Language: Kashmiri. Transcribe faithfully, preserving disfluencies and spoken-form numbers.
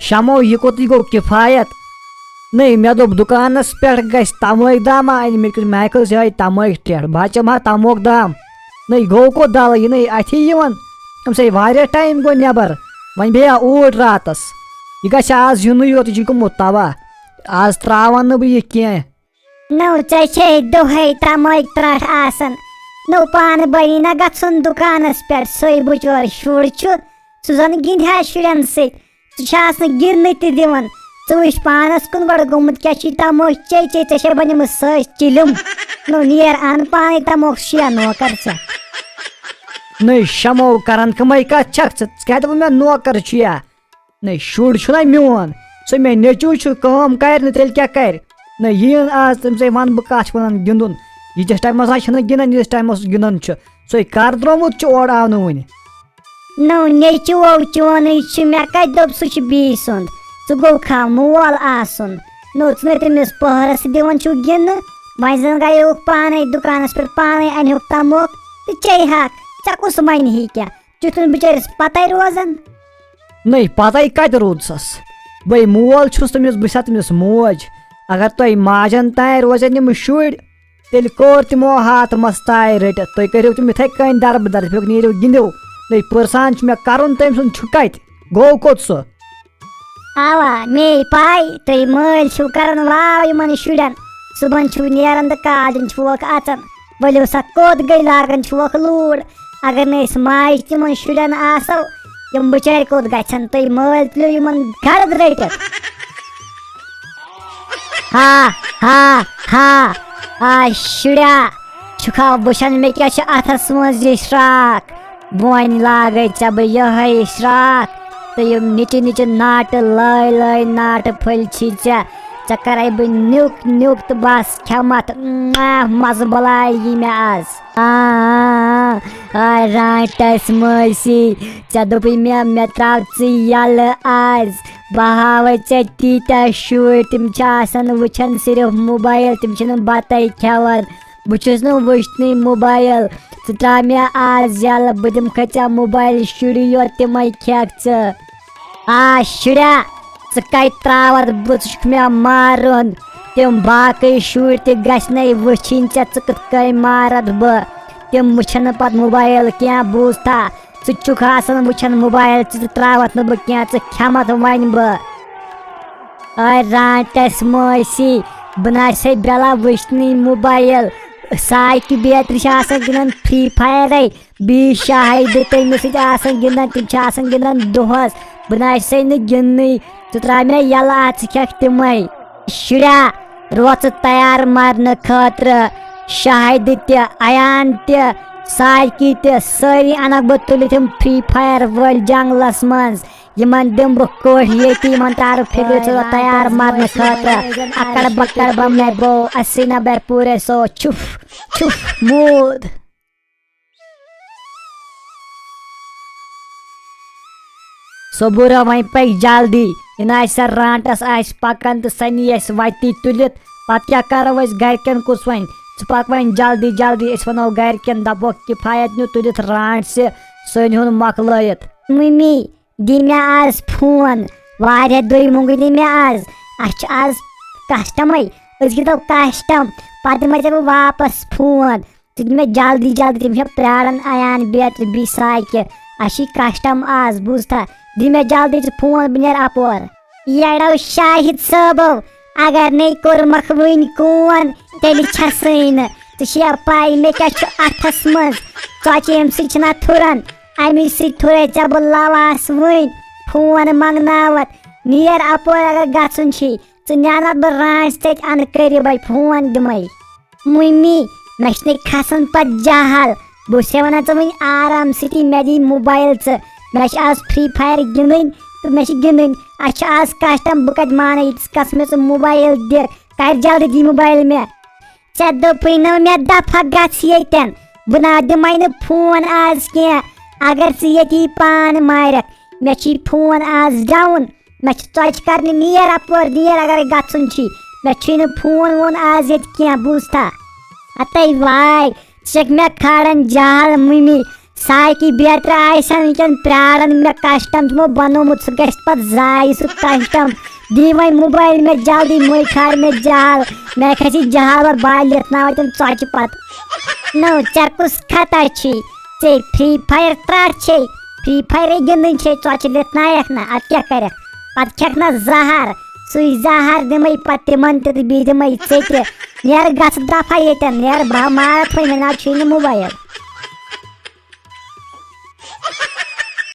شمو، یہِ کوٚت یہِ گوٚو کِفایت؟ نٔے، مےٚ دوٚپ دُکانَس پٮ۪ٹھ گژھِ تَمٲکۍ دام اَنہِ، مےٚ کیُتھ محفِل چھِ یِہوٚے تَمٲکۍ ٹٮ۪ٹھ، بہٕ ہا چَمہٕ ہا تَموکھ دام۔ نٔے، گوٚو کوٚت دَلہٕ؟ یہِ نٔے اَتھی یِوان، أمِس ہے واریاہ ٹایم گوٚو نٮ۪بَر، وۄنۍ بیٚیہِ ہا اوٗرۍ راتَس۔ یہِ گژھِ آز یِنُے یوت، یہِ چھُ گوٚمُت تباہ، آز ترٛاوَن نہٕ بہٕ یہِ کینٛہہ۔ نو، ژےٚ چھے دۄہے تمٲکۍ ترٹھ آسان۔ نو، پانہٕ بنی نہ گژھُن دُکانس پٮ۪ٹھ، سُے بچور شُر چھُ، سُہ زن گِنٛدِ ہا شُرٮ۪ن سۭتۍ۔ ژٕ چھَس نہٕ گِنٛدنہٕ تہِ دِوان۔ ژٕ وٕچھ پانس کُن گۄڈٕ، گوٚمُت کیٛاہ چھُے تموکھ چے چے، ژےٚ چھےٚ بنیمٕژ سٲج چِلِم۔ نو، نیر اَن پانے تموکھ شےٚ نوکر ژےٚ۔ نٔے شمو، کران کمے کتھ چھکھ ژٕ؟ ژٕ کیٛاہ دپان مےٚ نوکر چھُ یا؟ نَے، شُر چھُنہ میون، سُہ مےٚ نیٚچوٗ چھُ، کٲم کَرِ نہٕ تیٚلہِ کیٛاہ کَرِ؟ نہ، یِیِن آز تٔمۍ سٕے وَنہٕ بہٕ کَتھ چھِ وَنان گِنٛدُن۔ ییٖتِس ٹایمَس آسہِ چھُنہ گِنٛدان، ییٖتِس ٹایمَس گِنٛدان چھُ۔ سُے کَر درٛامُت چھُ اورٕ آونہٕ وٕنہِ؟ نو، نیٚچوٗ چونٕے چھُ، مےٚ کَتہِ دوٚپ سُہ چھُ بیٚیہِ سُنٛد؟ ژٕ گوٚو کھا مول آسُن؟ نو، ژٕ نَے تٔمِس پٔہرَس دِوان چھُکھ گِنٛدنہٕ، وۄنۍ زَن گٔیوکھ پانَے دُکانَس پٮ۪ٹھ، پانَے اَنہِ ہوکھ تَموکھ تہٕ چے ہاکھ۔ ژےٚ کُس وَنہِ ہی کیٛاہ؟ تیُتھ نہٕ بِچٲرِس پَتَے روزان۔ نٔے، پَتَے کَتہِ روٗدسَس؟ بٔے مول چھُس تٔمِس، بہٕ چھَس تٔمِس موج۔ اگر تۄہہِ ماجَن تام روزن یِم شُرۍ، تیٚلہِ کوٚر تِمو ہاتھ مَس تام رٔٹِتھ۔ تُہۍ کٔرِو تِم یِتھَے کٔنۍ دَربٕدَر، دوٚپُکھ، "نیٖرِو گِنٛدِو۔" نٔے، پٔرسان چھُ مےٚ کَرُن تٔمۍ سُنٛد، چھُ کَتہِ؟ گوٚو کوٚت سُہ؟ اَوا، مے پَے، تُہۍ مٲلۍ چھِو کَران واو یِمَن شُرٮ۪ن۔ صُبحن چھِو نیران تہٕ کالچَن چھِوکھ اَژان۔ ؤلِو سا، کوٚت گٔے؟ لاگان چھِوکھ لوٗر۔ اگر نہٕ أسۍ ماجہِ تِمن شُرٮ۪ن آسو، یِم بِچٲرۍ کوٚت گژھن؟ تُہۍ مٲلۍ تُلِو یِمن گرد رٔٹِتھ۔ ہا، ہا، ہا۔ آ شُریا، چھُکھا وٕچھان مےٚ کیٛاہ چھُ اَتھس منٛز یہِ شراکھ؟ وۄنۍ لاگے ژےٚ بہٕ یِہوٚے شراکھ۔ تہٕ یِم نِچہِ نِچہِ ناٹہٕ، لٲے لٲے ناٹہٕ پھٔلۍ چھی ژےٚ۔ ژےٚ کَرَے بہٕ نیُک نیُک تہٕ بَس کھٮ۪مَتھ۔ مَزٕ بَلاے یی مےٚ آز۔ آ، آ، آ، آ، رانٛٹَس مٲسی، ژےٚ دوٚپُے مےٚ، مےٚ ترٛاو ژٕ یَلہٕ آز۔ بہٕ ہاوَے ژےٚ تیٖتیٛاہ شُرۍ، تِم چھِ آسان وٕچھان صرف موبایِل، تِم چھِنہٕ بَتَے کھٮ۪وان۔ بہٕ چھُس نہٕ وٕچھنٕے موبایِل۔ ژٕ ترٛاو مےٚ آز یَلہٕ، بہٕ دِمہٕ کھے ژےٚ موبایِل، شُری یوت تِمَے کھٮ۪کھ ژٕ۔ آ شُریا، ژٕ کَتہِ ترٛاوَتھ بہٕ؟ ژٕ چھُکھ مےٚ مارُن۔ تِم باقٕے شُرۍ تہِ گژھِ نَے وٕچھِنۍ ژےٚ، ژٕ کِتھ کٔنۍ مارَتھ بہٕ۔ تِم وٕچھَن نہٕ پَتہٕ موبایِل کینٛہہ، بوٗزتھا؟ ژٕ چھُکھ آسان وٕچھان موبایِل، ژٕ تہِ ترٛاوَتھ نہٕ بہٕ کینٛہہ، ژٕ کھٮ۪مَتھ وۄنۍ بہٕ۔ آے رانٛٹَس مٲسی، بہٕ نہ سا بیلا وٕچھنٕے موبایِل۔ ساے تہٕ بیترِ چھِ آسان گِنٛدان فرٛی فایَرَے۔ بیٚیہِ شاہِد تٔمِس سۭتۍ آسان گِنٛدان، تِم چھِ آسان گِنٛدان دۄہَس۔ بہٕ نہ آسے نہٕ گِنٛدنٕے، ژٕ ترٛاو مےٚ یَلہٕ اَتھ، ژٕ کھٮ۪کھ تِمَے۔ شُریا، روز ژٕ تیار مَرنہٕ خٲطرٕ۔ شاہِد تہِ، ایان تہِ، سالکی تہِ، سٲری اَنَکھ بہٕ تُلِتھ یِم فرٛی فایَر وٲلۍ جنٛگلَس منٛز۔ یِمَن دِمہٕ بہٕ کوٚڑ ییٚتی، یِمَن تارٕ فِکرِ، ژٕ روز تیار مَرنہٕ خٲطرٕ۔ اَکَڑ بَکَڑ بَمَے بو، اَسی نَبَے پوٗرے سو، چھُف، چھُف، موٗد۔ صبورا، وۄنۍ پکھ جلدی، یہِ نہ آسہِ سا رانٹس آسہِ پکان تہٕ سۄ نی اَسہِ وتی تُلِتھ، پتہٕ کیٛاہ کرو أسۍ؟ گرِکٮ۪ن کُس وَنہِ؟ ژٕ پکھ وۄنۍ جلدی جلدی، أسۍ وَنو گرِکٮ۪ن، دپوکھ کفایت نیوٗ تُلِتھ رانٹسہِ، سُہ أنۍ ہُن مۄکلٲیِتھ۔ ممی، دی مےٚ آز فون، واریاہ دُے مونٛگٕے نہٕ مےٚ آز، اَسہِ چھُ آز کسٹمے، أسۍ گِنٛدو کسٹم، پتہٕ دِمے ژےٚ بہٕ واپس فون۔ ژٕ دِ مےٚ جلدی جلدی، تِم چھِ پرٛاران ایان بیترِ بیٚیہِ ساے کہِ اَسہِ چھِ کسٹم آز، بوٗزتھا؟ دِ مےٚ جلدی ژٕ فون، بہٕ نیرٕ اَپور۔ یَڑو شاہِد صٲبو، اگر نے کوٚرمَکھ وٕنۍ کون، تیٚلہِ چھَسٕے نہٕ۔ ژےٚ چھےٚ پَے مےٚ کیٛاہ چھُ اَتھَس منٛز؟ ژۄچہِ ییٚمہِ سۭتۍ چھِنہ تھُران، اَمی سۭتۍ تھُرے ژےٚ بہٕ لَواس وٕنۍ۔ فون منٛگناوَتھ، نیر اَپور اگر گژھُن چھی، ژٕ نینَتھ بہٕ رانٛچ ژےٚ تہِ اَنہٕ قریٖبَے، فون دِمَے۔ مُمی، مےٚ چھُنَے کھسان پتہٕ جہل۔ بہٕ چھُسے وَنان ژٕ وٕنۍ آرام سۭتی، مےٚ دِ موبایل ژٕ۔ مےٚ چھِ آز فرٛی فایَر گِنٛدٕنۍ تہٕ مےٚ چھِ گِنٛدٕنۍ۔ اَسہِ چھُ آز کسٹم، بہٕ کَتہِ مانَے ییٖتِس کالَس مےٚ ژٕ موبایل دِکھ۔ کَر جلدی دِ موبایل مےٚ۔ ژےٚ دوٚپُے نہ مےٚ دفعہ گژھ ییٚتٮ۪ن۔ بہٕ نہ دِمَے نہٕ فون آز کینٛہہ۔ اگر ژٕ ییٚتی پان مارَکھ، مےٚ چھُے فون آز ڈاوُن۔ مےٚ چھِ ژۄچہِ کرنہِ، نیر اَپور، نیر اگرے گژھُن چھی۔ مےٚ چھُے نہٕ فون وون آز ییٚتہِ کینٛہہ، بوٗزتھا؟ ہتے واے، ژٕ چھَکھ مےٚ کھالان جہل مُمی، ساقی بیترِ آسن وٕنکیٚن پراران، مےٚ کسٹم تِمو بنومُت، سُہ گژھِ پتہٕ ضایع سُہ کسٹم۔ دی وۄنۍ موبایل مےٚ جلدی، مٔنٛزۍ کھار مےٚ جہل، مےٚ کھسہِ جہل اور بہٕ لِتھناوٕ تِم ژۄچہِ پتہٕ۔ نو، ژےٚ کُس خطا چھُے؟ ژےٚ فری فایر ترٛٹھ چھے، فری فایرے گِنٛدٕنۍ چھے، ژۄچہِ لِتھنایکھ نہ، ادٕ کیٛاہ کرکھ؟ پتہٕ کھٮ۪کھ نہ زہر، سُے زہر دِمے پتہٕ تِمن تہِ تہٕ بیٚیہِ دِمے ژےٚ تہِ۔ نیر گژھ دفعہ ییٚتٮ۪ن، نیر بہٕ ہا مارتھ وۄنۍ، مےٚ نہ چھُے نہٕ موبایل۔